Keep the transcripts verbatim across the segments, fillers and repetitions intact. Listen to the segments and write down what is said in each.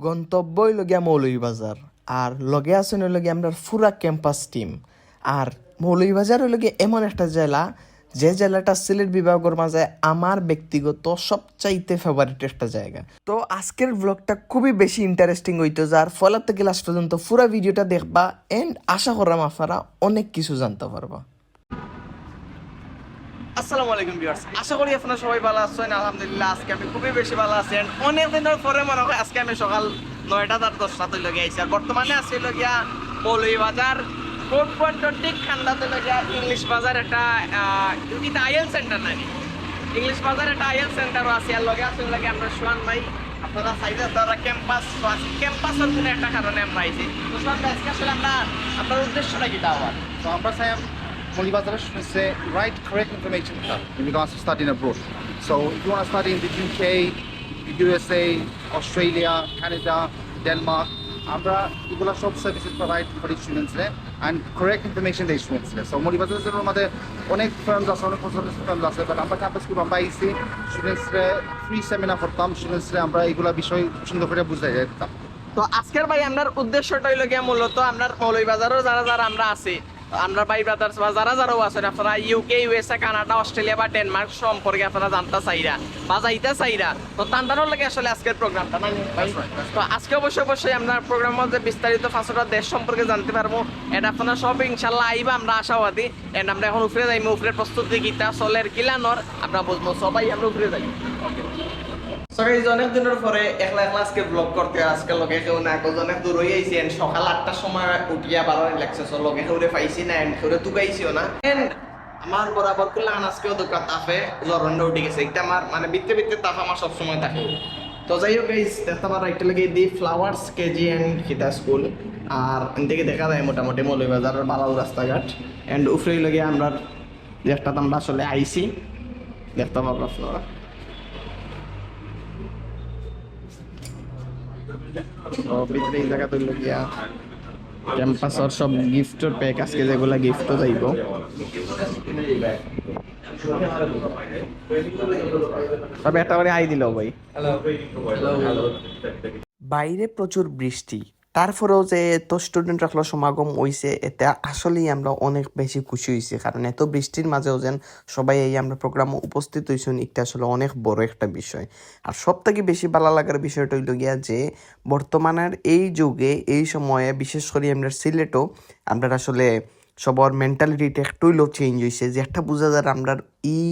গন্তব্য অইলো গিয়া মৌলভীবাজার, আর লগে আছইন অইলো গিয়া আমরার পুরা ক্যাম্পাস টিম। আর মৌলভীবাজার অইলো গিয়া এমন একটা জেলা, যে জেলাটা সিলেট বিভাগর মাঝে আমার ব্যক্তিগত সবচাইতে ফেভারিট একটা জায়গা। তো আজকের ব্লগটা খুবই বেশি ইন্টারেস্টিং অইতো, যার পয়লা থাকি লাস্ট পর্যন্ত পুরা ভিডিওটা দেখবা, এন্ড আশা করলাম আপনারা অনেক কিছু জানতে পারবা। আসসালামু আলাইকুম ভিউয়ার্স, আশা করি আপনারা সবাই ভালা আছইন। আলহামদুলিল্লাহ, আজকে আমি খুবই বেশি ভালা আছি। And অনেক দিনর পরে মনে হয় আজকে আমি সকাল নয়টা আর দশটা অইলো গিয়া আইছি। আর বর্তমানে আছি অইলো গিয়া মৌলভীবাজার, কোর্ট পয়েন্টর ঠিক কান্দাত অইলো গিয়া ইংলিশ বাজার একটা, আহ, ইটা আইএল সেন্টার নানি? ইংলিশ বাজার একটা আইএল সেন্টারও আছে। আর লগে আছে অইলো গিয়া আমরার সোহান ভাই, আপনারা চাইলে তারা ক্যাম্পাস, ক্যাম্পাসর কোনো একটা কারণে আমরা আইছি। তো সোহান ভাই, আজকে আসলে আমরা, আপনার উদ্দেশ্যটা কিতা আবার? So আমরা চাই মৌলভীবাজারর students রে right correct information দিতাম when you want to study abroad. So if you want to study in the UK, USA, Australia, Canada, Denmark, আমরা ইগুলা সব services provide করি students রে and correct information দেই students রে। So মৌলভীবাজারর মধ্যে অনেক firms আছে, অনেক consultancy firms আছে, but আমরা ক্যাম্পাস গ্রুপ আমরা আইছি students রে free seminar করতাম, students রে আমরা ইগুলা বিষয় সুন্দর করি বুঝাই দিতাম। তো আজকের ভাই আমরার উদ্দেশ্যটা অইলো গিয়া মূলত আমরার মৌলভীবাজারর যারা যারা আমরা আছি, আমরার ভাই ব্রাদার্স বা যারা যারাও আছইন, আপনারা ইউকে, ইউএসএ, কানাডা, অস্ট্রেলিয়া বা ডেনমার্ক সম্পর্কে আপনারা জানতা চাইরা বা যাইতা চাইরা, তো তান্তানর লাগি আসলে আজকের প্রোগ্রামটা, না নি ভাই? That's right, that's right. তো আজকে অবশ্যই অবশ্যই আমরা প্রোগ্রামর মধ্যে বিস্তারিত পাঁচটা দেশ সম্পর্কে জানতে পারমু। And আপনারা সব ইনশাল্লাহ আইবা, আমরা আশাবাদী। And আমরা এখন উপরে যাইমু, উপরে প্রস্তুতি কিতা চলের, কিলা নর, আমরা বুঝমু। সবাই আমরা উপরে যাই। So guys, অনেক দিনর পরে একলা একলা আজকে ব্লগ করতে, আর আজকে লগে কেউ না, এখন অনেক দূর অই আইছি। And সকাল আটটার সময় উঠিয়া বারোই লাগছে, so লগে কেউরে পাইছি না, and কেউরে তুকাইছিও না। And আমার বরাবর কুল্লাখান আজকেও দোকা তাপে জ্বর উঠি গেছে। একটা আমার মানে বিত্তে বিত্তে তাপ আমার সবসময় থাকে। তো যাই হোক guys, দেখতে পারো একটা লাগে দি ফ্লাওয়ার্স কেজি and কিতা স্কুল। আর এন থেকে দেখা যায় মোটামুটি মৌলভীবাজারর ভালা রাস্তাঘাট। And উপরে অইলো গিয়া আমরা যে একটা আমরা আসলে আইছি, দেখতে পারবা আপনারা। তো ভিতরে এই জাগাত অইলো গিয়া ক্যাম্পাসর সব গিফটর প্যাক, আজকে যেগুলা গিফটও যাইবো। তবে একটা করে হাই দিলাও ভাই। বাইরে প্রচুর বৃষ্টি, তারপরেও যে এত স্টুডেন্ট অকলর সমাগম অইছে, এতে আসলেই আমরা অনেক বেশি খুশি অইছি, কারণ এত বৃষ্টির মাঝেও যেন সবাই এই আমরা প্রোগ্রামো উপস্থিত অইছইন, এটা আসলে অনেক বড় একটা বিষয়। আর সব থাকি বেশি ভালা লাগার বিষয়টা অইলো গিয়া যে বর্তমানের এই যুগে, এই সময়ে, বিশেষ করি আমরা সিলেটও, আমরা আসলে সবার মেন্টালিটিটা একটু অইলেও চেঞ্জ অইছে, যে একটা বুঝা যার আমরা এই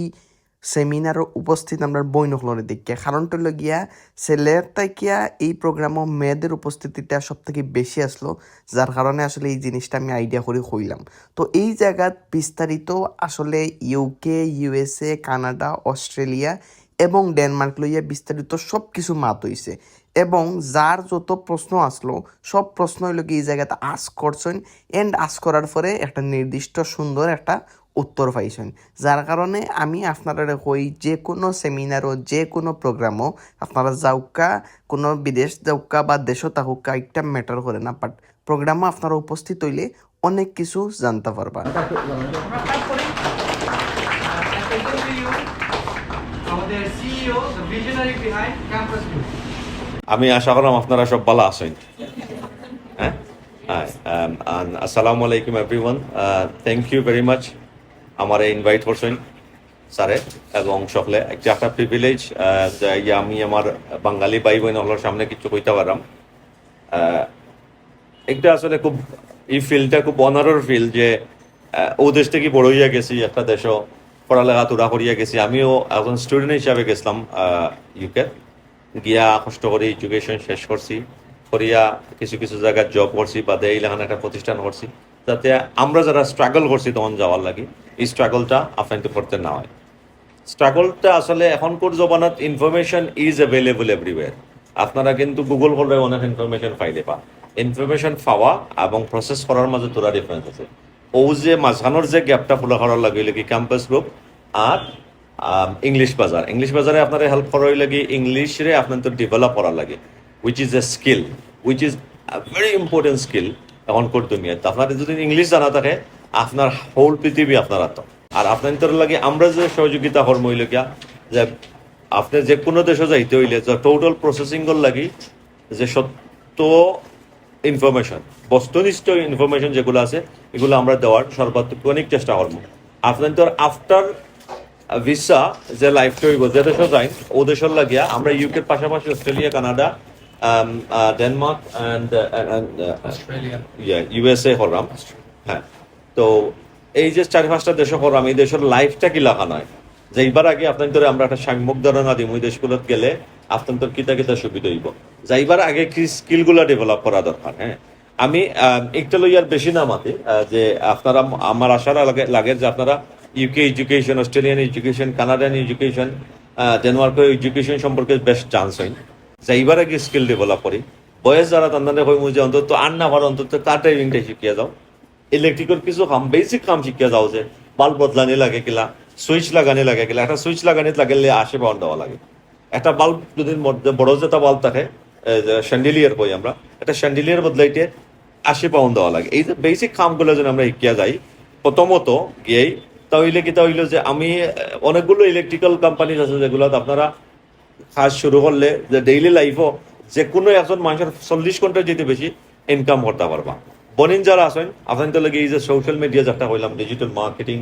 সেমিনারো উপস্থিত আমরার বইন অকলরে দেখিয়া। কারণটা অইলো গিয়া সিলেট থাকিয়া এই প্রোগ্রামো মেয়েদের উপস্থিতিটা সব থাকি বেশি আসলো, যার কারণে আসলে এই জিনিসটা আমি আইডিয়া করি কইলাম। তো এই জাগাত বিস্তারিত আসলে ইউকে, ইউএসএ, কানাডা, অস্ট্রেলিয়া এবং ডেনমার্ক লইয়া বিস্তারিত সব কিছু মাত অইছে। এবং যার যত প্রশ্ন আসলো, সব প্রশ্ন অইলো গিয়া এই জাগাত আস্ক করছইন, and আস্ক করার পরে একটা নির্দিষ্ট সুন্দর একটা উত্তর পাইছইন। যার কারণে আমি আপনারারে কই, যে কোনো সেমিনারও, যে কোনো প্রোগ্রামও আপনারা যাউক্কা, কোনো বিদেশ যাউক্কা বা দেশো থাকুক্কা, একটা ম্যাটার করে না, বাট প্রোগ্রামো আপনারা উপস্থিত অইলে অনেক কিছু জানতা পারবা। আমরা start করি। আহ, introduce to you, আমাদের CEO, the visionary behind Campus Group। আমি আশা করলাম আপনারা সব ভালা আছইন। হ্যাঁ? Hi, um, and আসসালামু আলাইকুম everyone. Uh, thank you very much আমারে ইনভাইট করছইন স্যারে এবং সকলে। একটা, একটা প্রিভিলেজ, আহ, যে আমি আমার বাঙালি ভাই বইন অকলর সামনে কিছু কইতা পারলাম। আহ, একটা আসলে খুব, এই ফিল্ডটা খুব অনারর ফিল্ড যে, আহ, ও দেশ থাকি বড় অইয়া গেছি, একটা দেশো পড়ালেখা তোরা করিয়া গেছি। আমিও একজন স্টুডেন্ট হিসাবে গেছিলাম, আহ, ইউকে। গিয়া কষ্ট করি এডুকেশন শেষ করছি, করিয়া কিছু কিছু জাগাত জব করছি, বাদে এইলাখান একটা প্রতিষ্ঠান করছি, যাতে আমরা যারা স্ট্রাগল করছি তখন যাওয়ার লাগি, এই স্ট্রাগলটা আপনাইনতে করতে না হয়। স্ট্রাগলটা আসলে এখনকার জমানাত information is available everywhere। আপনারা কিন্তু গুগল করলে অনেক ইনফরমেশন পাইলেবা। ইনফরমেশন পাওয়া এবং প্রসেস করার মাঝে তোরা ডিফারেন্স আছে। ও যে মাঝখানোর যে গ্যাপটা ফুলা করার লাগি অইলো কি ক্যাম্পাস গ্রুপ আর, আম, ইংলিশ বাজার। ইংলিশ বাজারে আপনারে হেল্প করা অইলো কি ইংলিশরে আপনাইনতে ডেভেলপ করার লাগি, which is a skill, which is a very important skill এখনকার দুনিয়াত। আপনার যদি ইংলিশ জানা থাকে, আপনার হোল পৃথিবী আপনার আতো। আর আপনাইনতর লাগি আমরা যে সহযোগিতা করমু অইলো গিয়া যে আপনি যে কোনো দেশো যাইতে অইলে যে টোটাল প্রসেসিংর লাগি যে সত্য ইনফরমেশন, বস্তুনিষ্ঠ ইনফরমেশন যেগুলো আছে, এগুলো আমরা দেওয়ার সর্বাত্মক চেষ্টা করবো। আপনার তো আফটার ভিসা যে লাইফটা হইব, যে দেশে যাই, ও দেশের লাগিয়া আমরা ইউকের পাশাপাশি Australia, Canada, Denmark and Australia. USA করলাম। হ্যাঁ, তো এই যে চারি পাঁচটা দেশে করলাম, এই দেশের লাইফটা কি লাগানো হয়, যাইবার আগে আপনার ধরে আমরা একটা সাম্যক ধারণা দিই, ওই দেশগুলোত গেলে আপনার তোর কিতা কিতা সুবিধা হইব। যাইবার আগে কি স্কিলগুলো ডেভেলপ করা দরকার। হ্যাঁ, আমি আহ, একটা লইয়ার বেশি না মাতি, আহ, যে আপনারা, আমার আশা লাগে লাগে যে আপনারা UK education, Australian education, Canadian education, ডেনমার্কের এডুকেশন সম্পর্কে বেশ জানছেন। যাইবার আগে স্কিল ডেভেলপ করি। বয়স যারা তান্দানে কই মুঝে অন্তত আর না পারো, অন্তত কার ড্রাইভিংটা শিখিয়া যাও, ইলেকট্রিকের কিছু কাম, বেসিক কাম শিখিয়া যাও, যে বাল্ব বদলানি লাগে কিলা, সুইচ লাগানি লাগে কিলা। একটা সুইচ লাগানিত লাগলে আশি পাউন্ড দেওয়া লাগে। একটা বাল্ব যদি মধ্যে বড় যেটা বাল্ব থাকে, এই যে স্যান্ডিলিয়ার কই আমরা, একটা স্যান্ডিলিয়ার বদলাইতে আশি পাউন্ড দেওয়া লাগে। এই যে বেসিক কামগুলো যদি আমরা শিখিয়া যাই প্রথমত গিয়েই, তা হইলে কিতা হইলো যে আমি আহ, অনেকগুলো ইলেকট্রিক্যাল কোম্পানি আছে যেগুলো আপনারা কাজ শুরু করলে যে ডেইলি লাইফও যে কোনো একজন মানুষের চল্লিশ ঘন্টা যেতে বেশি ইনকাম করতে পারবা। বনিন যারা আছেন, আপনার তো লাগে এই যে সোশ্যাল মিডিয়া যেটা কইলাম, digital marketing,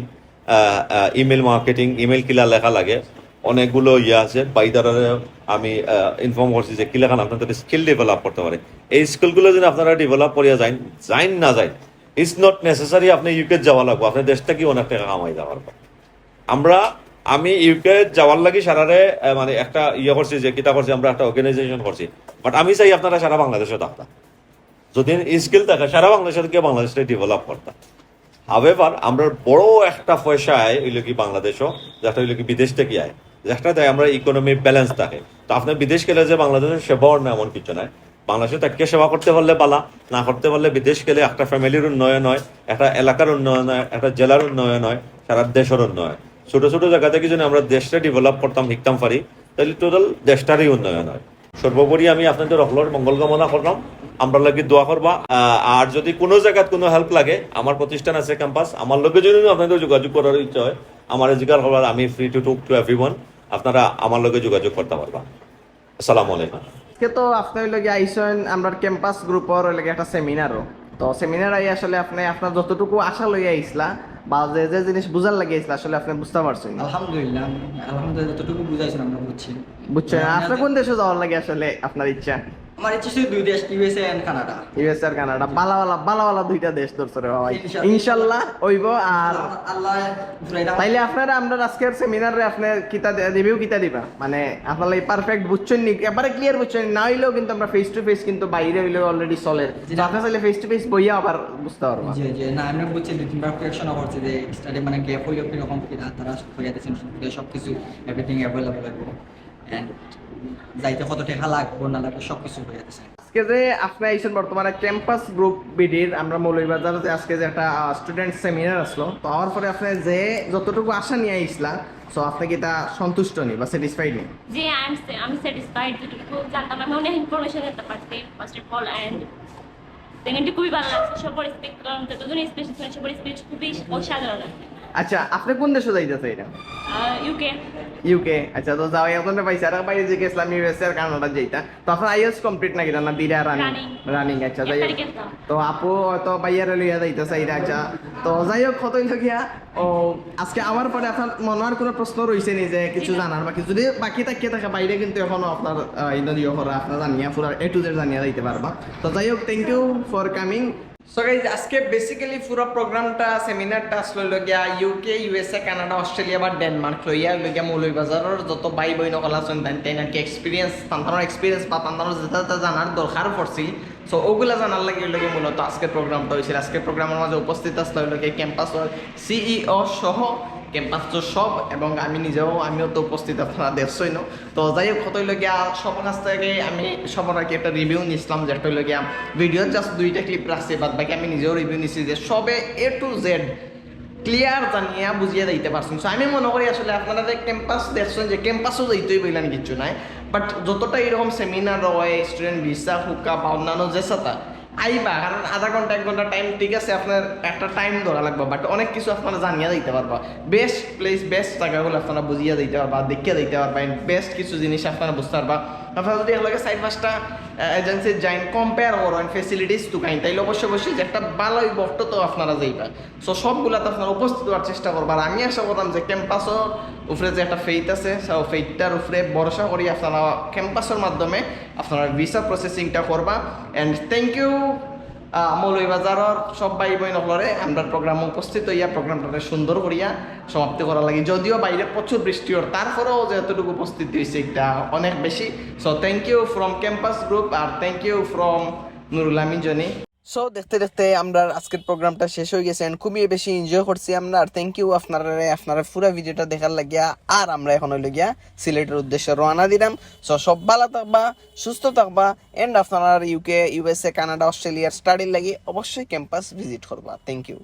email marketing, email কিলা লেখা লাগে, অনেকগুলো ইয়ে আছে। বাইদারে আমি ইনফর্ম করছি যে কিলাখান আপনাদের স্কিল ডেভেলপ করতে পারে। এই স্কিলগুলো যদি আপনারা ডেভেলপ করিয়া যাইন, যাইন না যাইন, ইটস নট নেসেসারি আপনি ইউকে যাওয়া লাগবো, আপনি দেশ থেকে অনেক টাকা কামাই যাওয়ার পর। আমরা, আমি ইউকে যাওয়ার লাগি সারারে আহ, মানে একটা ইয়ে করছি, যে কিতা করছি, আমরা একটা অর্গানাইজেশন করছি। বাট আমি চাই আপনারা সারা বাংলাদেশে থাকতা, যদি স্কিল থাকে সারা বাংলাদেশে থেকে বাংলাদেশটা ডেভেলপ করতা। হাওয়েভার, আমরা বড় একটা পয়সা আয় হইল কি বাংলাদেশও, যেটা হইল কি বিদেশ থেকে আয়, যেটা দেয় আমরা ইকোনমি ব্যালেন্স থাকে। তো আপনার বিদেশ গেলে যে বাংলাদেশের সেবা অর না এমন কিছু নাই। বাংলাদেশে তাকে সেবা করতে পারলে বালা, না করতে পারলে বিদেশ গেলে একটা ফ্যামিলির উন্নয়ন হয়, একটা এলাকার উন্নয়ন হয়, একটা জেলার উন্নয়ন হয়, সারা দেশের উন্নয়ন। ছোট ছোট জায়গা থেকে যদি আমরা দেশটা ডেভেলপ করতাম, শিখতাম পারি, তাহলে টোটাল দেশটারই উন্নয়ন হয়। সর্বোপরি আমি আপনাদের হকলর মঙ্গল কামনা করলাম, আমরা লাগি দোয়া করবা। আহ, আর যদি কোনো জায়গাত কোনো হেল্প লাগে, আমার প্রতিষ্ঠান আছে ক্যাম্পাস, আমার লগে যদি আপনাদের যোগাযোগ করার ইচ্ছা হয়, আমার জিকার করবার, আমি free to talk to everyone, আপনারা আমার লগে যোগাযোগ করতে পারবা। আসসালামু আলাইকুম। আজকে তো আপনি হইল গিয়ে আইসেন আমরা ক্যাম্পাস গ্রুপর হইল গিয়ে একটা সেমিনারও। তো সেমিনার আই আসলে আপনি আপনার যতটুকু আশা লইয়া আইসলা বা যে যে জিনিস বুঝার লাগি আইসলা আসলে আপনি বুঝতে পারছেন? আলহামদুলিল্লাহ, আলহামদুলিল্লাহ, যতটুকু বুঝাইছেন আমরা বুঝছি। বুঝছেন? হ্যাঁ, আপনি কোন দেশে যাওয়ার লাগি আসলে আপনার ইচ্ছা? আমার ইচ্ছা ছিল দুই দেশ, ইউএসএ এন্ড কানাডা। ইউএসএ আর কানাডা, বালা বালা বালা বালা দুইটা দেশ ধরছে রে বাবা। ইনশাআল্লাহ। ইনশাল্লাহ হইব। আর আল্লাহ ঘুরাই দাও। তাইলে আপনারা আমরা আজকের সেমিনারে আপনি কিতা রিভিউ কিতা দিবা, মানে আপনারা এই পারফেক্ট বুঝছেন নি, একবারে ক্লিয়ার বুঝছেন নি, না হইলেও কিন্তু আমরা ফেস টু ফেস কিন্তু বাইরে হইলেও অলরেডি চলের। জি। তো আপনি চাইলে ফেস টু ফেস বইয়া আবার বুঝতে পারবা। জি, জি, না, আমরা বুঝছি দুই তিনবার কোয়েকশন করছি যে স্টাডি মানে গ্যাপ হইলো কিরকম কিনা, তারা সব কইয়া দিচ্ছেন সবকিছু, এভরিথিং অ্যাভেলেবল হইব। এন্ড যাইতে কত টাকা লাগবো না লাগবো সব কিছু কইয়া দিচ্ছেন। আজকে যে আপনি আইছেন বর্তমানে ক্যাম্পাস গ্রুপ বিডির আমরা মৌলভীবাজার যে আজকে যে একটা স্টুডেন্ট সেমিনার আসলো, তো আমার পরে আপনি যে যতটুকু আশা নিয়ে আইসলা, সো আপনি কি তা সন্তুষ্ট নি বা স্যাটিসফাইড নি? জি, আই এম আমি স্যাটিসফাইড। যতটুকু জানতাম আমি অনেক ইনফরমেশন জানতে পারছি first of all. And secondly খুবই ভালো লাগছে সবার স্পিচ, কারণ যতজন স্পিচ শুনে সবার স্পিচ খুবই অসাধারণ। আচ্ছা, আপনি কোন দেশে যাইতেছে এটা? ইউকে। ইউকে। আচ্ছা, তো যাও, এখন পাইছি আর বাইরে যে গেছিলাম ইউএসএ আর কানাডা যাইতা। তো আপনার আইএলস কমপ্লিট নাকি না? দুইটা রানিং? রানিং। রানিং, আচ্ছা, এক যাই হোক। তারিখে তো। তো আপু হয়তো বাইয়ারে লইয়া যাইতেছে এটা, আচ্ছা। তো যাই হোক, কতই লগিয়া ও আজকে আমার পরে আপনার মনে আর কোনো প্রশ্ন রইছে নি যে কিছু জি না। জানার বাকি? যদি বাকি থাকিয়ে থাকে বাইরে কিন্তু এখনো আপনার আহ, ইন্টারভিউ করা, আপনার জানিয়া পুরা এ টু জেড জানিয়া যাইতে পারবা। তো যাই হোক, thank you for coming. So guys, আজকে বেসিক্যালি পুরো প্রোগ্রামটা, সেমিনারটা আসলে লগিয়া ইউকে, ইউএসএ, কানাডা, অস্ট্রেলিয়া বা ডেনমার্ক লইয়া লগিয়া মৌলভীবাজারের যত ভাই বইন অকল আছেন তাই তাই নাকি এক্সপিরিয়েন্স, তান্তানোর এক্সপিরিয়েন্স বা তান্তানোর যেটা যেটা জানার দরকার পড়ছিল, সো ওগুলা জানার লাগি লগিয়া মূলত আজকে প্রোগ্রামটা হয়েছিল। আজকে প্রোগ্রামের মাঝে উপস্থিত আসলে লগিয়া ক্যাম্পাসর সিইও সহ ক্যাম্পাসর সব, এবং আমি নিজেও, আমিও তো উপস্থিত, আপনারা দেখছই না। তো যাই হোক, কতই লগিয়া সবার কাছ থেকে আমি সবার আগে একটা রিভিউ নিছিলাম, যেটা হইল গিয়া ভিডিও জাস্ট দুইটা ক্লিপ রাখছি, বাদ বাকি আমি নিজেও রিভিউ নিছি যে সবে এ টু জেড ক্লিয়ার জানিয়া বুঝিয়া দিতে পারছেন। সো আমি মনে করি আসলে আপনারা যে ক্যাম্পাস দেখছেন যে ক্যাম্পাসও যাইতেই বললেন কিচ্ছু নাই, বাট যতটা এরকম সেমিনার হয়, স্টুডেন্ট ভিসা হুকা বা অন্যান্য যে সাথে আইবা, কারণ আধা ঘন্টা এক ঘন্টা টাইম ঠিক আছে, আপনার একটা টাইম ধরা লাগবে, বাট অনেক কিছু আপনারা জানিয়া দিতে পারবা, বেস্ট প্লেস, বেস্ট জায়গাগুলো আপনারা বুঝিয়া দিতে পারবা, দেখিয়া দিতে পারবা, বেস্ট কিছু জিনিস আপনারা বুঝতে পারবা। আপনারা যদি একলগে চাইর পাঁচটা এজেন্সি যাইন, কম্পেয়ার করইন ফেসিলিটিস তুকাইন, তাইলে অবশ্যই অবশ্যই যে একটা ভালোই বক্ত তো আপনারা যাইবা। সো সবগুলাতে আপনারা উপস্থিত হওয়ার চেষ্টা করবা। আর আমি আশা করলাম যে ক্যাম্পাসর উপরে যে একটা ফেইথ আছে, সো ফেইথটার উপরে ভরসা করি আপনারা ক্যাম্পাসর মাধ্যমে আপনারা ভিসা প্রসেসিংটা করবা। অ্যান্ড থ্যাংক ইউ মৌলভীবাজারর সব ভাই বইন অকলরে আমরার প্রোগ্রামো উপস্থিত হইয়া প্রোগ্রামটারে সুন্দর করিয়া সমাপ্তি করা লাগি। যদিও বাইরে প্রচুর বৃষ্টি অর, তারপরেও যেতটুকু উপস্থিতি হইছে একটা অনেক বেশি। So thank you from campus group আর thank you from Nurul Amin Joni. So দেখতে দেখতে আমরার আজকের প্রোগ্রামটা শেষ হয়ে গেছে, and খুবই বেশি এনজয় করছি আমরা। আর থ্যাংক ইউ আপনারারে, আপনারা পুরা ভিডিওটা দেখার লাগিয়া। আর আমরা এখন হইল গিয়া সিলেটের উদ্দেশ্যে রওনা দিলাম। সো সব ভালো থাকবা, সুস্থ থাকবা, অ্যান্ড আপনারা ইউকে, ইউএসএ, কানাডা, অস্ট্রেলিয়ার স্টাডির লাগি অবশ্যই ক্যাম্পাস ভিজিট করবা। Thank you.